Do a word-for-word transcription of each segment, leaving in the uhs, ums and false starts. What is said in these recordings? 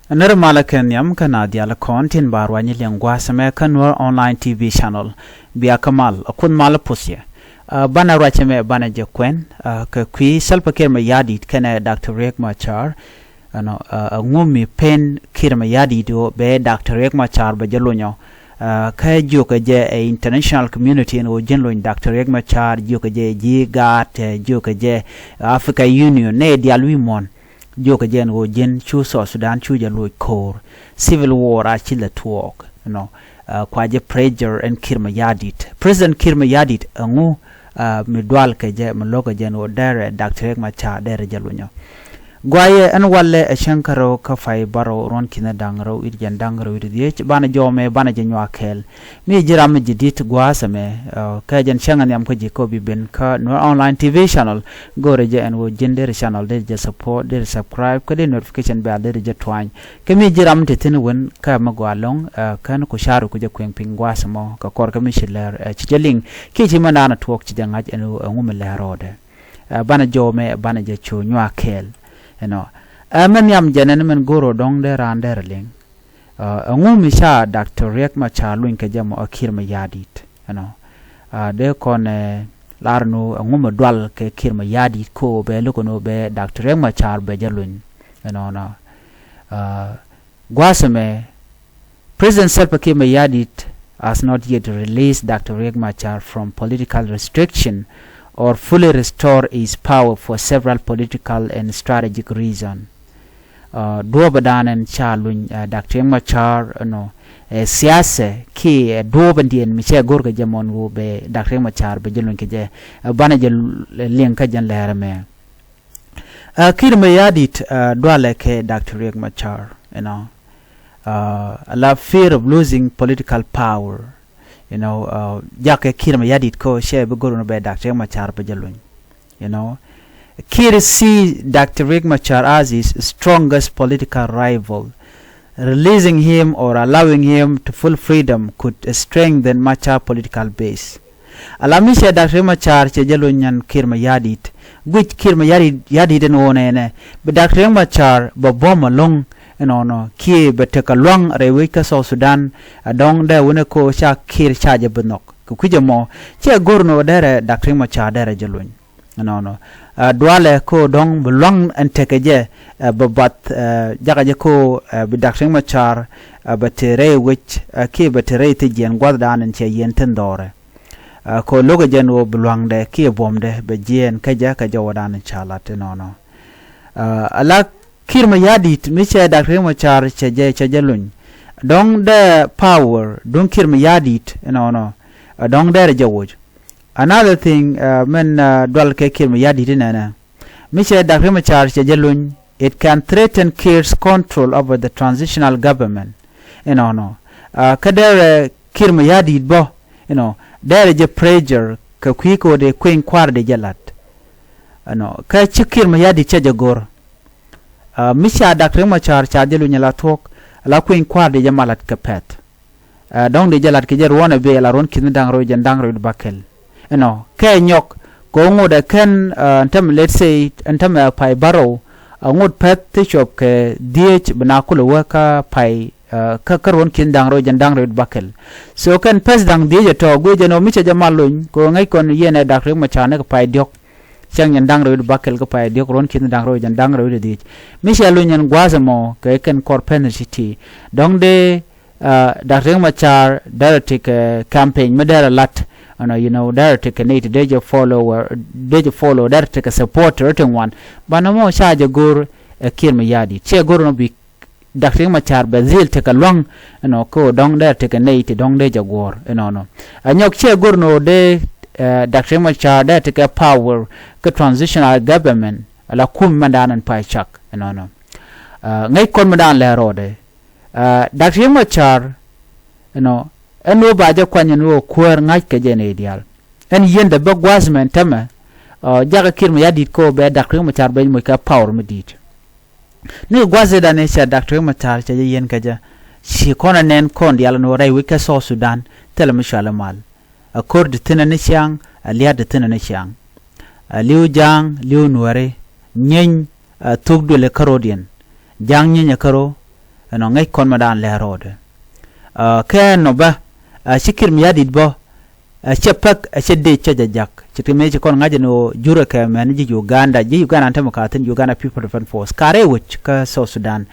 Nɛr malä kɛ nhiam kä na dial kɔn tin ba ruany liɛŋ gua̱a̱th mɛ kä Nuer Online T V channel. Bia kä mal a kuoth mal puth yɛ. Banɛ ruacɛ mɛ banɛ jɛ kuɛn kɛ kui̱ Salva Kiir Mayardit kɛnɛ Doctor Riek Machar. Ɛnɔ, ɛ ŋu mi pen Kiir Mayardit ɣöö bɛ Doctor Riek Machar bɛ jɛ lonyɔ. Kä jiökɛ jɛ ɛ international community ɛn ɣöö ji̱n lony Doctor Riek Machar, jiökɛ jɛ ji̱ gaat, jiökɛ jɛ Africa Union nɛ dial wi̱i̱ muɔ̱ɔ̱n. Jiökɛ jɛ ɛn ɣöö ji̱n cu South Sudan cu jɛ loc ko̱o̱r. Civil war a ci lɛ tuɔɔk, you know. Kua jɛ pressure ɛn Kiir Mayardit. President Kiir Mayardit ɛŋu mi dual kɛ jɛ mi lo̱kɛ jɛ ɛn ɣöö derɛ Doctor Riek Machar derɛ jɛ lonyɔ. Guayɛ ɛn walɛ ɛ cäŋ kärɛw kä pay bärɔw ruɔ̱n ki̱n da̱ŋ rɛw i̱t jɛn da̱ŋ rɛw i̱t dhiec banɛ jɔmɛ banɛ jɛ nyuak kɛɛl. Mi ji̱ ram mi ji̱ di̱t gua̱a̱th ɛmɛ, kɛ jɛn cäŋ ɛ nhiam kä ji̱ kä bi ben kä Nuer Online T V channel. Go̱rɛ jɛ ɛn ɣöö ji̱n derɛ channel derɛ jɛ support, derɛ subscribe kä derɛ notification bell derɛ jɛ tuany. Kä mi ji̱ ram ti thi̱n wen kä mi gɔaa ɛlɔ̱ŋ, kä ni ku share ku jɛ kueŋ piny gua̱a̱th ɛmɔ kɛ kɔr kä mi ci lɛr ci jɛ liŋ. Kiɛ ci mɛn da̱a̱n a tuɔɔk ci jɛ ŋa̱c ɛn ɣöö ɛŋu mi lɛr rɔɔdɛ. Banɛ jɔw mɛ banɛ jɛ cu nyuak kɛɛl. Ɛnɔ, ɛ mɛn nhiam jɛ nɛn mɛn go̱r ɔ dɔ̱ŋ dee raan dee rɛ liŋ. Ɛŋu mi ca Doctor Riek Machar luny kɛ jɛ mɔ ɛ Kiir Mayardit, ɛnɔ. Dee kɔn lar nu ɛŋu mi dual kɛ Kiir Mayardit ko bɛ lo̱k ɛn ɣöö bɛ Doctor Riek Machar bɛ jɛ luny. Ɛnɔnɔ. Gua̱a̱th ɛmɛ, President Salva Kiir Mayardit has not yet released Doctor Riek Machar from political restriction or fully restore his power for several political and strategic reason. Duɔ̱ɔ̱p ɛ da̱a̱n ɛn ca luny Doctor Riek Machar ɛnɔ, ɛ siasɛ kiɛ duɔ̱ɔ̱p ɛn diɛn mi cɛ go̱r kɛ jɛ mɔn wu bɛ Doctor Riek Machar bɛ jɛ luny kɛ jɛ. Banɛ jɛ liŋ kä jɛn lɛr ɛmɛ. Kiir Mayardit dualɛ kɛ Doctor Riek Machar, you know. A la fear of losing political power, you know. Jakɛ Kiir Mayardit ko cɛ bi go̱r wun bɛ Doctor Riek Machar bɛ jɛ luny, you know. Kiir see Doctor Riek Machar as his strongest political rival. Releasing him or allowing him to full freedom could strengthen Machar political base. Ala mi cɛ Doctor Riek Machar cɛ jɛ luny ɛn Kiir Mayardit. Guic Kiir Mayardit, Yardit ɛn ɣöö nɛnɛ bi Doctor Riek Machar bɛ buɔ̱m ɛlɔ̱ŋ ɛnɔnɔ kiɛ bɛ tekɛ lua̱ŋ rɛy wec kä South Sudan. Ɛ dɔ̱ŋ dee wunɛ ko ca Kiir ca jɛ bi nhɔk kɛ kui̱c ɛmɔ. Cɛ go̱r ni ɣöö derɛ Doctor Riek Machar derɛ jɛ luny. Ɛnɔnɔ. Dualɛ ko dɔ̱ŋ bi lua̱ŋ ɛn tekɛ jɛ bɛ bath, jakɛ jɛ ko bi Doctor Riek Machar bɛ te rɛy wec kiɛ bɛ te rɛy thi̱n jiɛn gua̱thdan ɛn cɛ yiɛn thi̱n dhɔrɛ. Ko lo̱kɛ jɛn ɣöö bi lua̱ŋdɛ kiɛ buɔ̱mdɛ bɛ jiɛɛn kä jɛ kä jɔwädan ca lat inɔnɔ. Ala Kiir Mayardit mi cɛ Doctor Riek Machar cɛ jɛ cɛ jɛ luny. Dɔ̱ŋ dee power duŋ Kiir Mayardit inɔnɔ. Dɔ̱ŋ dee rɛ jɛ woc. Another thing, mɛn dual kɛ Kiir Mayardit inɛnɛ. Mi cɛ Doctor Riek Machar cɛ jɛ luny, it can threaten Kiir's control over the transitional government. Inɔnɔ. Kä derɛ Kiir Mayardit bä, you know, derɛ jɛ pressure kɛ kui̱ kɛ wä dee kueny kua̱r dee jɛ lat. Ɛnɔ, kä ci Kiir Mayardit cɛ jɛ go̱r. Mi ca Doctor Riek Machar ca jɛ luny ala thuɔ̱k, ala kueny kua̱r dee jɛ malat kɛ pɛth. Dɔ̱ŋ dee jɛ lat kɛ jɛ ruɔ̱n ɛ bee ala ruɔ̱n ki̱n da̱ŋ rɛw jɛn da̱ŋ rɛw bäkɛl. Ɛnɔ, kɛ nyɔk, kɛ ɣöö ŋot ɛ kɛn, ɛn tämɛ, let's say, ɛn tämɛ pay bärɔw, ɛ ŋot pɛth ti cuɔp kɛ dhieec bi na kulɛ wä kä pay, kä, kä ruɔ̱n ki̱n da̱ŋ rɛw jɛn da̱ŋ rɛw bäkɛl. So kɛn pɛth da̱ŋ dhieec ɛ tɔ̱ guic ɛn ɣöö mi cɛ jɛ mal lony kɛ ɣöö ŋäc kɔn yɛn ɛ Doctor Riek Machar ni kɛ pay diɔ̱k. Cäŋ jɛn da̱ŋ rɛw bäkɛl kä pay diɔ̱k ruɔ̱n ki̱n da̱ŋ rɛw jɛn da̱ŋ rɛw dhieec. Mi cɛ lony ɛn gua̱a̱th ɛmɔ kɛ kɛn kɔr pɛn ti ti. Dɔ̱ŋ dee Doctor Riek Machar derɛ tekɛ campaign mi derɛ lat. Ɛnɔ, you know, derɛ tekɛ nɛy ti dee jɛ follower, dee jɛ follow, derɛ tekɛ supporter ti ŋuan. Banɛ mɔ ca jɛ go̱r ɛ Kiir Mayardit. Cɛ go̱r nɔ bi Doctor Riek Machar bɛ dhil tekɛ lua̱ŋ, you know, kä dɔ̱ŋ derɛ tekɛ nɛy ti dɔ̱ŋ dee jɛ guɔ̱ɔ̱r inɔnɔ. Ɛ nyɔk cɛ go̱r nɔ dee Doctor Riek Machar derɛ tekɛ power kä transitional government ala kum mɛn da̱a̱n ɛn pay cak inɔnɔ. Ŋäc kɔn mi da̱a̱n lɛ rɔɔdɛ. Doctor Riek Machar, you know, ɛn ɣöö ba jɛ kuany ɛn ɣöö kuäär ŋa̱c kɛ jɛ nɛy diaal. Ɛn yiendɛ bä gua̱a̱th mɛn tämɛ, jakä Kiir Mayardit kɛ ɣöö bɛ Doctor Riek Machar bɛ moc kɛ power mi di̱i̱t. Ni gua̱a̱th ëëdan ëë cɛ Doctor Riek Machar cɛ jɛ yiɛn kɛ jɛ. Ci kɔn ɛ nɛn kɔn diaal ɛn ɣöö rɛy wec kɛ South Sudan thilɛ mi cualɛ mal. Ɛ ko̱r ti thi̱n ɛ ni ciaŋ, ɛ lia̱a̱t ti thi̱n ɛ ni ciaŋ. Ɛ li̱w ja̱a̱ŋ, li̱w nuääri, nyieeny, ɛ thuk duël ɛ kärɔ̱diɛn. Ja̱a̱ŋ nyieeny ɛ kärɔ̱, Ɛnɔ ŋäc kɔn mɛ daan lɛ rɔɔdɛ. Kɛ ɛn nɔ bä, ci Kiir Mayardit bä, cɛ pek, cɛ dec, cɛ jɛ jak. Ci ti mëë ci kɔn ŋa̱c ɛn ɣöö jurɛ kɛ mɛn ji̱ Uganda, ji̱ Uganda ɛn tämɛ ka thi̱n, Uganda People Defense Force, ka rɛy wec kä South Sudan.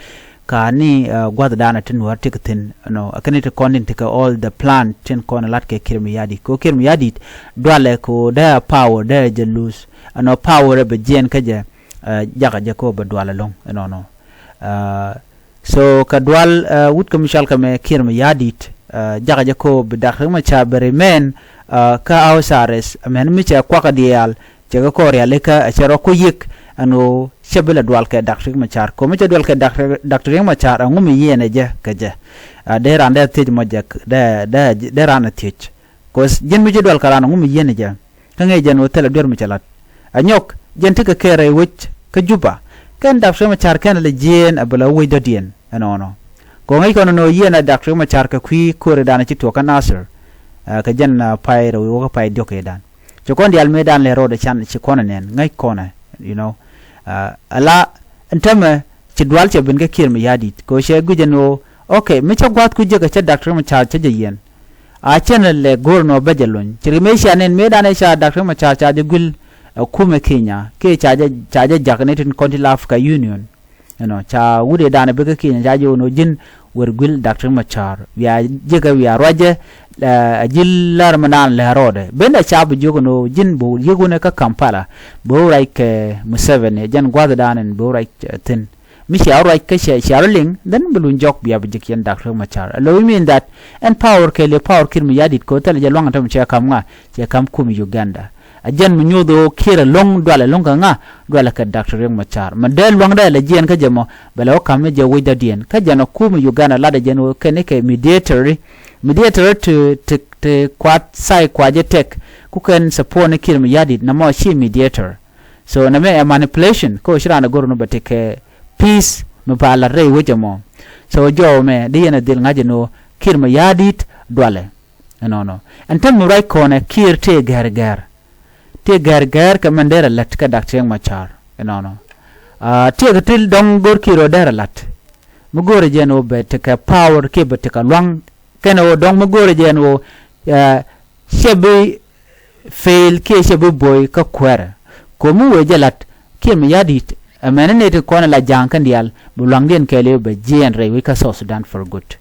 Ka ni gua̱thdan tin wär tik thi̱n, ɛnɔ, ɛ kɛn ti kɔn tin ti kɛ all the plan tin kɔn lat kɛ Kiir Mayardit. Kɛ ɣöö Kiir Mayardit dualɛ kɛ ɣöö dee power dee jɛ lose. Ɛnɔ, power ɛ bɛ jiɛn kä jɛ, jakä jɛ kɛ ɣöö bɛ dual ɛlɔ̱ŋ, ɛnɔnɔ. So kɛ dual, wut kä mi cɔal kɛ mɛ Kiir Mayardit, jakä jɛ kɛ ɣöö bi Doctor Riek Machar bɛ remain kä house arrest, mɛn mi cɛ kuakä diaal, cɛ kɛ kɔɔr rialikä, cɛ rɔ ku yiëk ɛn ɣöö cɛ bi lɛ dual kɛ Doctor Riek Machar. Kɛ ɣöö mi cɛ dual kɛ Doctor Riek Machar, ɛŋu mi yiɛn ɛ jɛ kɛ jɛ? Dee raan dee thiec mɔ jɛ, dee, dee, dee raan ɛ thiec. Kɛ ɣöö ji̱n mi ci dual kɛ raan, ɛŋu mi yiɛn ɛ jɛ? Kä ŋäc jɛn ɣöö thilɛ duer mi cɛ la̱t. Ɛ nyɔk, jɛn tekɛ kɛɛl rɛy wec kä Juba. Kɛn Doctor Riek Machar kɛn lɛ jiɛɛn ɛ bɛ lɛ wec dɔ̱diɛn ɛnɔnɔ. Kɛ ɣöö ŋäc kɔn ɛn ɣöö yiɛn ɛ Doctor Riek Machar kɛ kui̱ ko̱ridan ci tuɔɔk kä Nasir. Kɛ jɛn pay rɛw wä kä pay diɔ̱k ëëdan. Ci kɔn diaal mëëdan lɛ rɔɔdɛ can ci kɔn ɛ nɛn, ŋäc kɔn ɛ, you know. Ala ɛn tämɛ ci dual cɛ ben kä Kiir Mayardit, kɛ ɣöö cɛ guic ɛn ɣöö, okay, mi cä gua̱a̱th ku jek ɛ cä Doctor Riek Machar cä jɛ yiɛn. A cɛn lɛ go̱o̱r nɔ bä jɛ lony. Ci ri mëë cia nɛn mëëdan ɛ ca Doctor Riek Machar ca jɛ guil ɛ kumɛ Kenya, kiɛ ca jɛ, ca jɛ jak ni tin kɔn ti la Africa Union. Ɛnɔ, ca wut ëëdan ɛ bikɛ Kenya ca jɛ wun ɣöö ji̱n wër guil Doctor Riek Machar. Wiaa jekɛ wiaa ruacɛ, ɛ ji̱ lär mi naan lɛ rɔɔdɛ. Ben ɛ ca bi jiök ɛn ɣöö ji̱n bi wut yiëk wunɛ kä Kampala. Bi wä ruac kɛ Museveni, jɛn gua̱thdan ɛn bi wä ruac thi̱n. Mi cia ruac kä cia, cia rɔ liŋ, then bi luny jɔk bia bi ji̱ kiɛn Doctor Riek Machar. Alo, I mean that ɛn power kɛɛliw power Kiir Mayardit kɛ ɣöö thilɛ jɛ luaŋ ɛn tämɛ cɛ ka̱m ŋa, cɛ ka̱m kum Uganda. A jɛn mi nyoth ɣöö Kiir ɛlɔ̱ŋ dualɛ ɛlɔ̱ŋ kɛ ŋa, dualɛ kɛ Doctor Riek Machar. Mi dee luaŋdɛ lɛ jiɛɛn kä jɛ mɔ, bɛ lɛ wä ka̱m mi jɛ wec dɔ̱diɛn. Kä jɛn ɔ kum Uganda latdɛ jɛn ɣöö kɛn ni kɛ mediator, mediator ti, ti, ti kuat sai kua jɛ tɛk, ku kɛn support ni Kiir Mayardit, nɔmɔ ci mediator. So nɛmɛ ɛ manipulation, kä ɣöö ci raan ɛ go̱r ni bɛ tekɛ peace mi ba lat rɛy wec ɛmɔ. So jɔw ɛmɛ di yɛn ɛ dhil ŋa̱c ɛn ɣöö Kiir Mayardit dualɛ. Ɛnɔnɔ. Ɛn täämɛ ruac kɔnɛ Kiir tëë gɛr gɛr. Tëë gɛr gɛr kɛ mɛn derɛ lät kä Doctor Riek Machar. Ɛnɔnɔ. Tëëkɛ ti dɔ̱ŋ go̱r Kiir ɣöö derɛ la̱t. Mi go̱rɛ jɛ ɛn ɣöö bɛ tekɛ power kiɛ bɛ tekɛ lua̱ŋ. Kɛnɛ ɣöö dɔ̱ŋ mi go̱rɛ jɛ ɛn ɣöö cɛ bi fail kiɛ cɛ bi boy kä kuäärä. Ko̱mi wëë jɛ la̱t kiɛ mi ya̱di̱t. Ɛmɛn ni nɛy ti kɔn ɛ la ja̱a̱ŋ kɛn diaal bi lua̱ŋdiɛn kɛɛliw bɛ jiɛɛn rɛy wec kä South Sudan for good.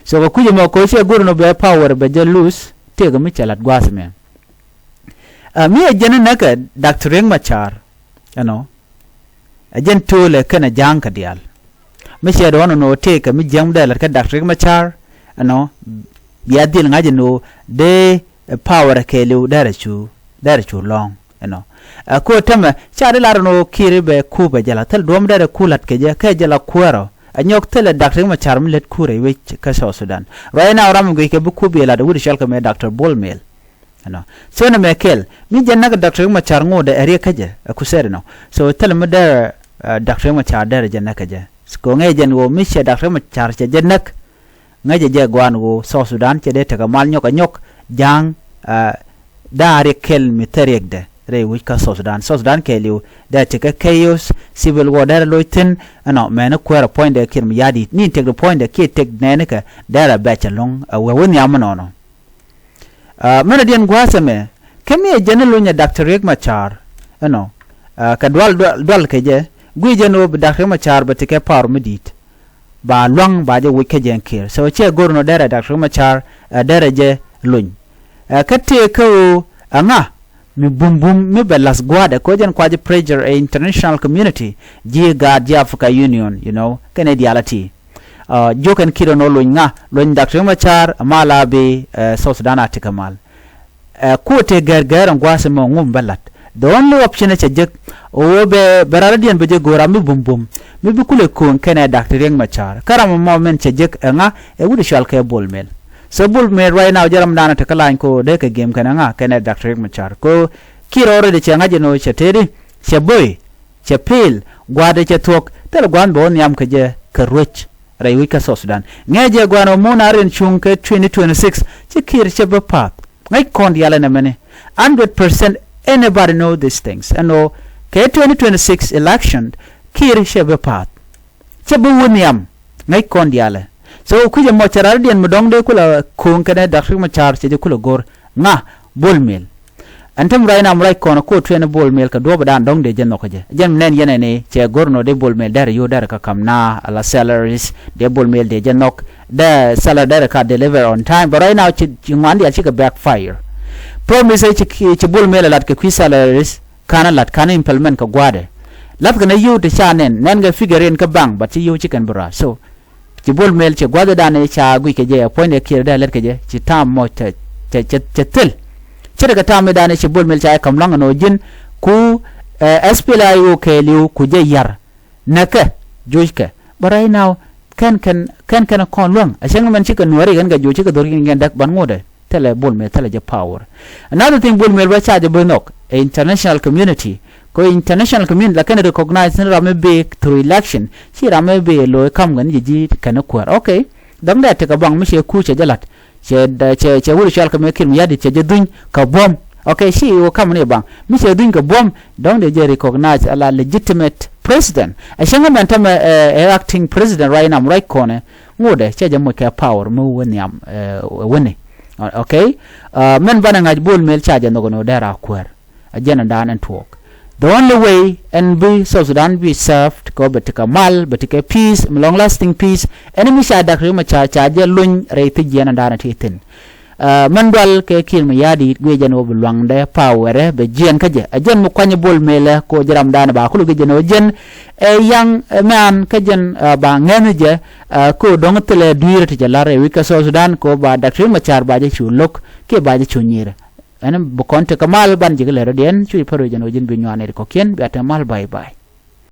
So kɛ kui̱c ɛmɔ ko̱ cɛ go̱r ɛn ɣöö bɛ power bɛ jɛ lose, tëëkɛ mi cɛ la̱t gua̱a̱th ɛmɛ. Ɛ mi ɛ jɛn ɛ näkɛ Doctor Riek Machar, ɛnɔ, ɛ jɛn to̱o̱lɛ kɛnɛ ja̱a̱ŋ kɛ diaal. Mi cɛ dɔ̱ɔ̱n ɛn ɣöö tëëkɛ mi jiäŋ dee la̱t kä Doctor Riek Machar, ɛnɔ, bia dhil ŋa̱c ɛn ɣöö dee power kɛɛliw derɛ cu, derɛ cu lɔ̱ŋ, ɛnɔ. Ɛ ko̱ täämɛ ca di lar ɛn ɣöö Kiir bɛ kup ɛ jɛ la thil duɔ̱m derɛ ku la̱t kɛ jɛ kɛ jɛ la kuäärä. Ɛ nyɔk thilɛ Doctor Riek Machar mi lät kuäärä i̱ wec kä South Sudan. Ruac ɛn a ram in guic kɛ bi kup yɛ la̱t ɛ wut cɔl kɛ mɛ Doctor Bol Mel. Ɛnɔ. So nɛmɛ kɛl mi jɛ näk Doctor Riek Machar ŋotdɛ ɛ Riek kä jɛ ɛ ku sɛt ɛnɔ. So thilɛ mi derɛ Doctor Riek Machar derɛ jɛ näk kä jɛ. Kɛ ɣöö ŋäc jɛn ɣöö mi cɛ Doctor Riek Machar cɛ jɛ näk. Ŋäcɛ jɛ gua̱a̱n ɣöö South Sudan cɛ dee tekɛ mal nyɔk ɛ nyɔk ja̱a̱ŋ. Da̱a̱ Riek kɛl mi thil riɛkdɛ rɛy wec kä South Sudan. South Sudan kɛɛliw dee tekɛ chaos, civil war derɛ loc thi̱n. Ɛnɔ mɛni kuäärä puɔ̱nydɛ Kiir mi ya̱di̱t ni tëkdɛ puɔ̱nydɛ kiɛ tëk nɛɛnikɛ derɛ bɛ̈c ɛlɔ̱ŋ ɛ wee wä nhiam ɛnɔnɔ. Mɛnɛ diɛn gua̱a̱th ɛmɛ kɛ mi ɛ jɛn ni lony ɛ Doctor Riek Machar, ɛnɔ, kɛ dual, dual, dual kɛ jɛ guic jɛn ɣöö bi Doctor Riek Machar bɛ tekɛ power mi di̱i̱t. Ba lua̱ŋ ba jɛ woc kä jɛn Kiir. So cɛ go̱r nɔ derɛ Doctor Riek Machar ɛ derɛ jɛ lony. Ɛ kä tëë kä ɣöö ɛŋa mi bumbum mi bɛ la̱th gua̱a̱dɛ ko̱ jɛn kua jɛ pressure ɛ international community, ji̱ gaat ji̱ Africa Union, you know, kɛnɛ diaal a ti. Jiök ɛn Kiir ɛn ɣöö lony ŋa, lony Doctor Riek Machar, mal a bi South Sudan a tekɛ mal. Ɛ kuɔt tëë gɛr gɛr ɛn gua̱a̱th ɛmɔ ŋum bä la̱t. The only option ɛ cɛ jek ɣöö bɛ, bɛ raradiɛn bɛ jɛ go̱o̱r a mi bumbum mi bi kulɛ ko̱o̱ŋ kɛnɛ Doctor Riek Machar. Kä ram ɛmɔ min cɛ jek ɛŋa, ɛ wut cɔal kɛ Bol Mel. So Bol Mel right now jɛ ramdan ɛ te kä lany kɛ ɣöö dee kɛ gem kɛnɛ ŋa, kɛnɛ Doctor Riek Machar. Kɛ ɣöö Kiir already cɛ ŋa̱c ɛn ɣöö cɛ tëëdi, cɛ boy, cɛ pil, gua̱a̱dɛ cɛ thuɔ̱k, thilɛ gua̱a̱th bɛ wä nhiam kɛ jɛ kɛ ruec rɛy wec kä South Sudan. Ŋäcɛ jɛ gua̱a̱n ɔ mun a rin cuŋ kɛ twenty twenty-six, ci Kiir cɛ bi pa̱a̱th. Ŋäc kɔn diaal ɛn ɛmɛni. Hundred percent anybody know these things. Ɛn ɣöö kɛ twenty twenty-six election, Kiir cɛ bi pa̱a̱th. Cɛ bi wä nhiam. ŋäc kɔn diaalɛ. So kui̱c ɛmɔ cɛ rɔ̱diɛn mi dɔ̱ŋ dee kulɛ ko̱o̱ŋ kɛnɛ Doctor Machar cɛ jɛ kulɛ go̱r ŋa Bol Mel. Ɛn tɛm ruac nam ruac kɔn ɛ ko̱o̱t tuɛn Bol Mel kɛ duɔ̱ɔ̱p dan dɔ̱ŋ dee jɛ nhɔk kɛ jɛ. Jɛn mi nɛn yɛn ɛn i̱ cɛ go̱r nɔ dee Bol Mel derɛ yo̱o̱ derɛ kä kam na ala salaries dee Bol Mel dee jɛ nhɔk. Dee salary derɛ ka deliver on time. But right now ci ŋuan diaal cikɛ backfire. Promise ci Bol Mel ɛ lat kɛ kui̱ salaries. Kanɛ lat kanɛ implement kɛ gua̱a̱dɛ. Lath kɛn a yio̱w ti ca nɛn nɛn kɛ figure in kä bank, but ci yio̱w ci kɛn bi raar. So ci Bol Mel ci gua̱a̱dɛ dan ca guic kɛ jɛ, ɛ puɔ̱nydɛ Kiir dee lɛt kɛ jɛ, ci tam mɔ cɛ cɛ cɛ thil. Cɛ tekɛ tam mi dan ci Bol Mel ca jɛ kam luaŋ ɛn ɔ ji̱n ku S P L A I O kɛɛliw ku jɛ yar. Näkɛ joc kɛ. But right now kɛn kɛn kɛn kɛn kɔn luäŋ a cäŋ mɛn cikɛ nuääri kɛn kɛ joc cikɛ dhor kɛn kɛn däk ban ŋotdɛ. Thilɛ Bol Mel thilɛ jɛ power. Another thing, Bol Mel bä ca jɛ bi nhɔk ɛ international community. Kɛ international community la kɛn recognize ni ram mi bi through election. Ci ram mi bi lo̱ kam kɛn ji̱ ji̱ kɛn kuäär. Okay. Dɔ̱ŋ dee tekɛ baŋ mi cɛ kuuc cɛ jɛ la̱t. Cɛ cɛ cɛ wut cɔal kɛ mi Kiir Mayardit cɛ jɛ dhuny kɛ buɔ̱m. Okay, ci wä kam ni baŋ mi cɛ dhuny kɛ buɔ̱m. Dɔ̱ŋ dee jɛ recognize ala legitimate president. A cäŋ mɛn tämɛ ɛ acting president right now right kɔnɛ. Ŋotdɛ cɛ jɛ moc kɛ power mi wä nhiam ɛ wä ni. Okay. Mɛn banɛ ŋa̱c Bol Mel ca jɛ nhɔk ni wä dee ra kuäär. A jɛn ɛn daan ɛn tuɔɔk. The only way ɛn bi South Sudan bi served kɛ wä bɛ tekɛ mal bɛ tekɛ peace mi long lasting peace. Ɛn mi ca Doctor Machar ca jɛ lony rɛy thi̱ jiɛn ɛn daan ɛ ti thi̱n. Mɛn dual kɛ Kiir Mayardit guiɛ jɛn wä bi luaŋdɛ power bɛ jiɛn kä jɛ a jɛn mi kuany Bol Mel ɛ ko jɛ ram daan ba kulu guiɛ jɛn wä jɛn. Ɛ yaŋ ɛ mɛn kä jɛn ba ŋɛn jɛ. Ko dɔŋ thilɛ dui̱r ti jɛ lar ɛ wi̱c kɛ South Sudan ko ba Doctor Machar ba jɛ cu lo̱k kiɛ ba jɛ cu nyir. Ɛn bi kɔn tekɛ mal ban ji̱ kɛ lɛ rɔ̱diɛn cu i̱ pär wec jɛn wä ji̱n bi nyuan ɛ ri kɔ̱kiɛn bia te mal bye bye.